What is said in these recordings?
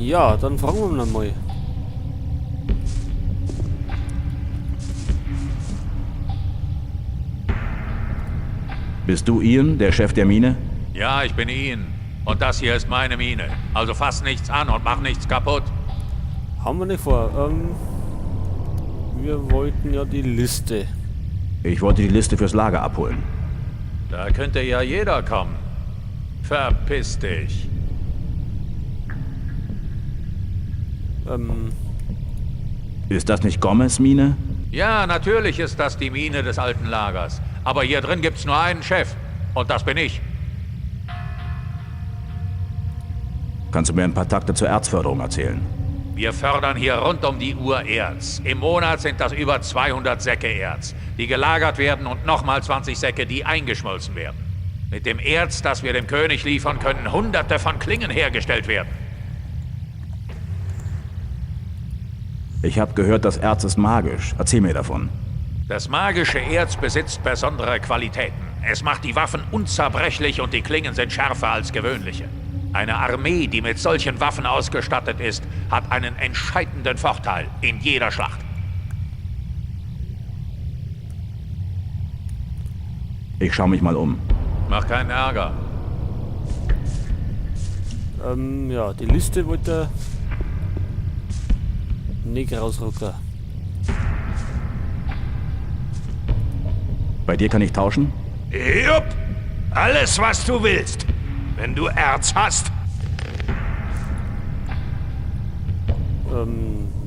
Ja, dann fragen wir ihn mal. Bist du Ian, der Chef der Mine? Ja, ich bin Ian. Und das hier ist meine Mine. Also fass nichts an und mach nichts kaputt. Haben wir nicht vor. Wir wollten ja die Liste. Ich wollte die Liste fürs Lager abholen. Da könnte ja jeder kommen. Verpiss dich. Ist das nicht Gomez' Mine? Ja, natürlich ist das die Mine des alten Lagers. Aber hier drin gibt's nur einen Chef. Und das bin ich. Kannst du mir ein paar Takte zur Erzförderung erzählen? Wir fördern hier rund um die Uhr Erz. Im Monat sind das über 200 Säcke Erz, die gelagert werden und nochmal 20 Säcke, die eingeschmolzen werden. Mit dem Erz, das wir dem König liefern, können Hunderte von Klingen hergestellt werden. Ich hab gehört, das Erz ist magisch. Erzähl mir davon. Das magische Erz besitzt besondere Qualitäten. Es macht die Waffen unzerbrechlich und die Klingen sind schärfer als gewöhnliche. Eine Armee, die mit solchen Waffen ausgestattet ist, hat einen entscheidenden Vorteil in jeder Schlacht. Ich schau mich mal um. Mach keinen Ärger. Ja, die Liste wollte er nicht rausrücken. Bei dir kann ich tauschen? Jupp! Alles, was du willst. Wenn du Erz hast.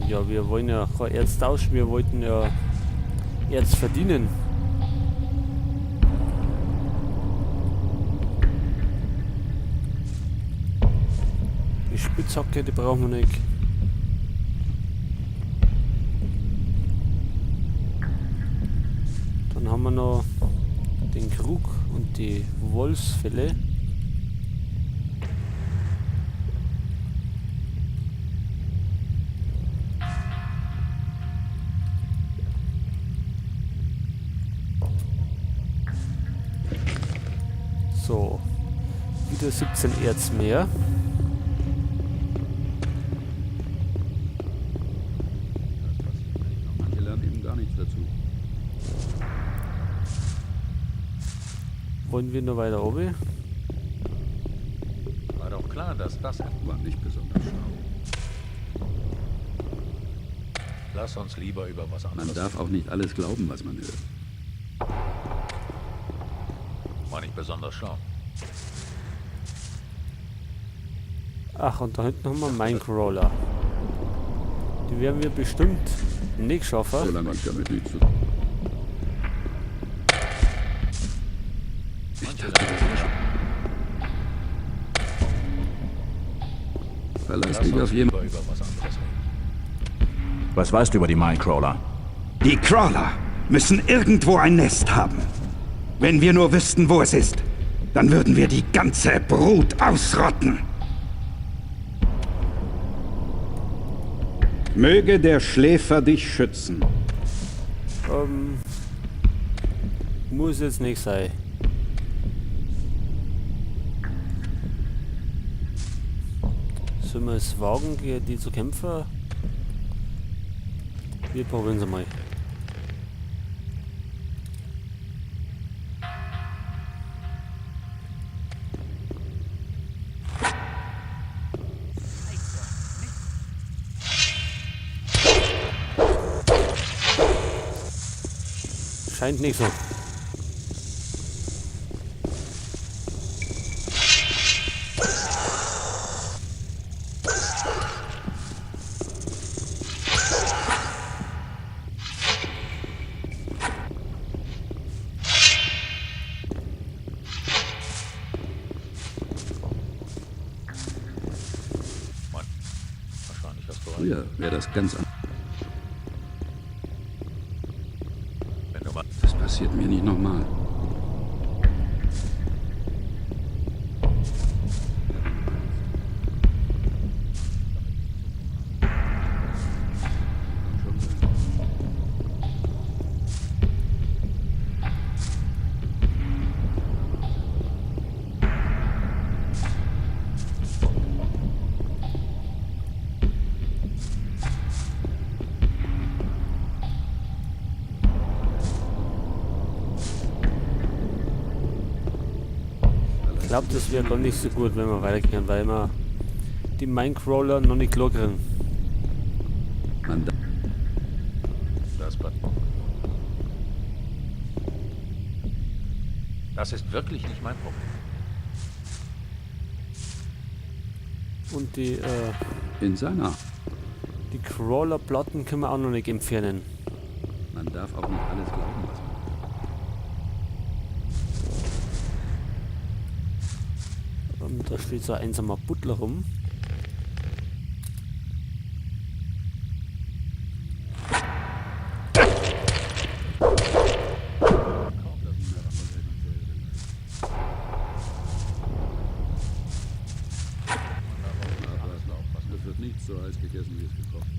Ja, wir wollen ja kein Erz tauschen, wir wollten ja Erz verdienen. Die Spitzhacke, die brauchen wir nicht. Dann haben wir noch den Krug und die Wolfsfelle. So, wieder 17 Erz mehr. Manche lernen eben gar nichts dazu. Wollen wir noch weiter oben? War doch klar, dass das war nicht besonders schlau. Lass uns lieber über was anderes Man darf auch nicht alles glauben, was man hört. War nicht besonders schlau. Ach, und da hinten haben wir Minecrawler. Die werden wir bestimmt nicht schaffen. Solange ich damit nichts zu tun. Ich dachte, das wäre schon. Verlass Lass dich uns auf jemanden. lieber über was anderes reden. Was weißt du über die Minecrawler? Die Crawler müssen irgendwo ein Nest haben. Wenn wir nur wüssten, wo es ist, dann würden wir die ganze Brut ausrotten. Möge der Schläfer dich schützen. Muss jetzt nicht sein. Sollen wir es wagen, gegen die zu kämpfen? Wir probieren es mal. Scheint nicht so. Wahrscheinlich hast du recht. Früher wäre das ganz anders. Wenn du mal Das passiert mir nicht nochmal. glaube, das wäre gar nicht so gut, wenn wir weitergehen, weil wir die Minecrawler noch nicht klar kriegen. Das ist wirklich nicht mein Problem. Und die, In seiner. Die Crawlerplatten können wir auch noch nicht entfernen. Man darf auch nicht alles glauben, was man. Und da steht so ein einsamer Butler rum.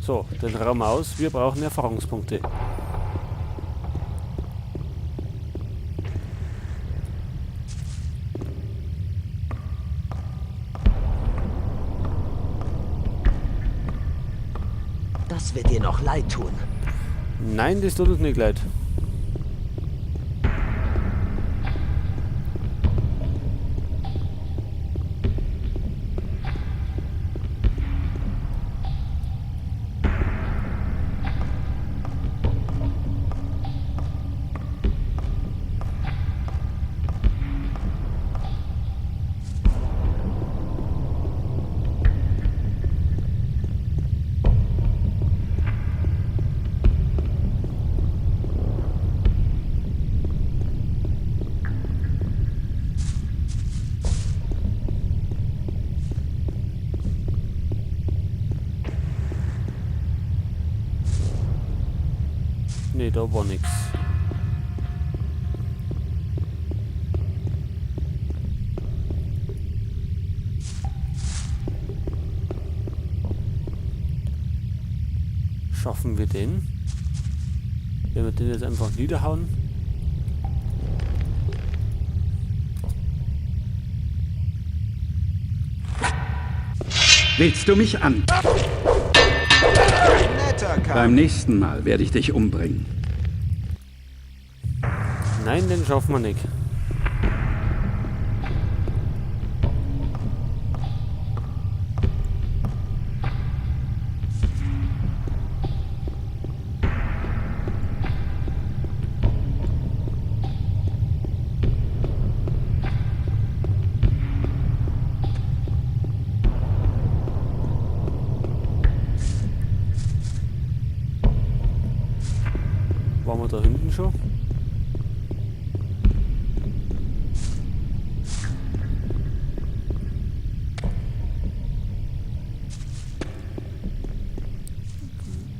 So, den Raum aus. Wir brauchen Erfahrungspunkte. Das wird dir noch leid tun. Nein, das tut uns nicht leid. Nee, da war nix. Schaffen wir den? Wenn wir den jetzt einfach niederhauen? Willst du mich an? Beim nächsten Mal werde ich dich umbringen. Nein, den schaffen wir nicht. Waren wir da hinten schon?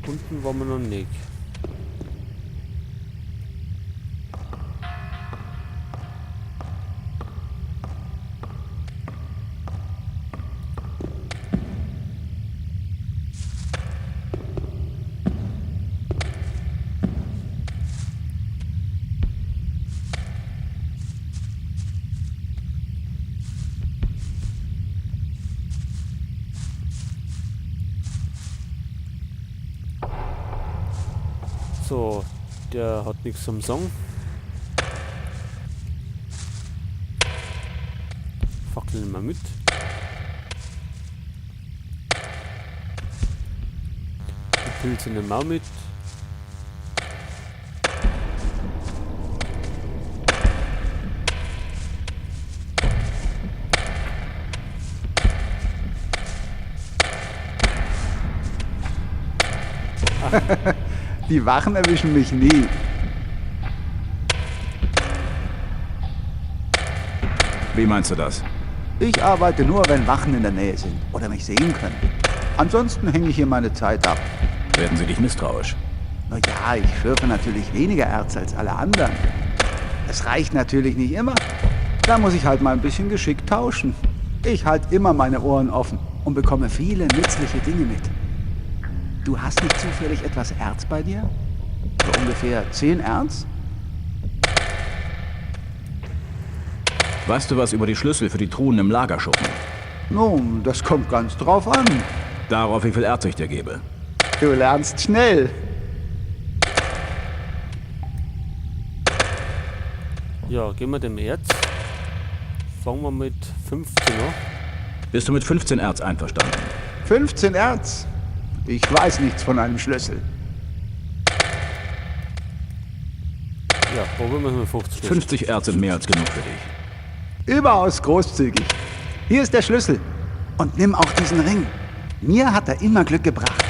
Unten waren wir noch nicht. So, der hat nichts zum Song. Fackeln nehmen wir mit. Die Pilze nehmen wir auch mit. Die Wachen erwischen mich nie. Wie meinst du das? Ich arbeite nur, wenn Wachen in der Nähe sind oder mich sehen können. Ansonsten hänge ich hier meine Zeit ab. Werden sie dich misstrauisch? Na ja, ich schürfe natürlich weniger Erz als alle anderen. Es reicht natürlich nicht immer. Da muss ich halt mal ein bisschen geschickt tauschen. Ich halte immer meine Ohren offen und bekomme viele nützliche Dinge mit. Du hast nicht zufällig etwas Erz bei dir? So ungefähr 10 Erz? Weißt du was über die Schlüssel für die Truhen im Lagerschuppen? Nun, das kommt ganz drauf an. Darauf, wie viel Erz ich dir gebe. Du lernst schnell. Ja, geben wir dem Erz. Fangen wir mit 15 an. Bist du mit 15 Erz einverstanden? 15 Erz? Ich weiß nichts von einem Schlüssel. Ja, probieren wir es mit 50. 50 Erz sind mehr als genug für dich. Überaus großzügig. Hier ist der Schlüssel. Und nimm auch diesen Ring. Mir hat er immer Glück gebracht.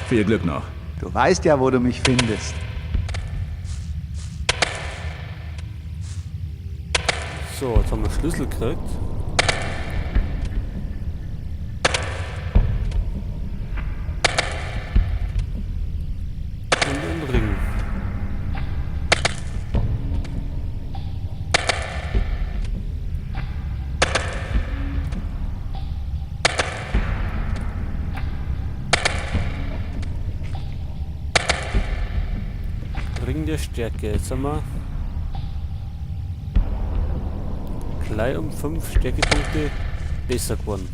Viel Glück noch. Du weißt ja, wo du mich findest. So, jetzt haben wir Schlüssel gekriegt. Und einen Ring. Ring der Stärke. Jetzt haben wir gleich um 5 Stärkepunkte besser geworden.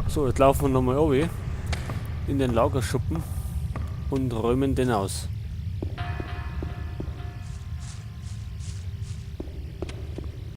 So, jetzt laufen wir nochmal runter in den Lagerschuppen und räumen den aus.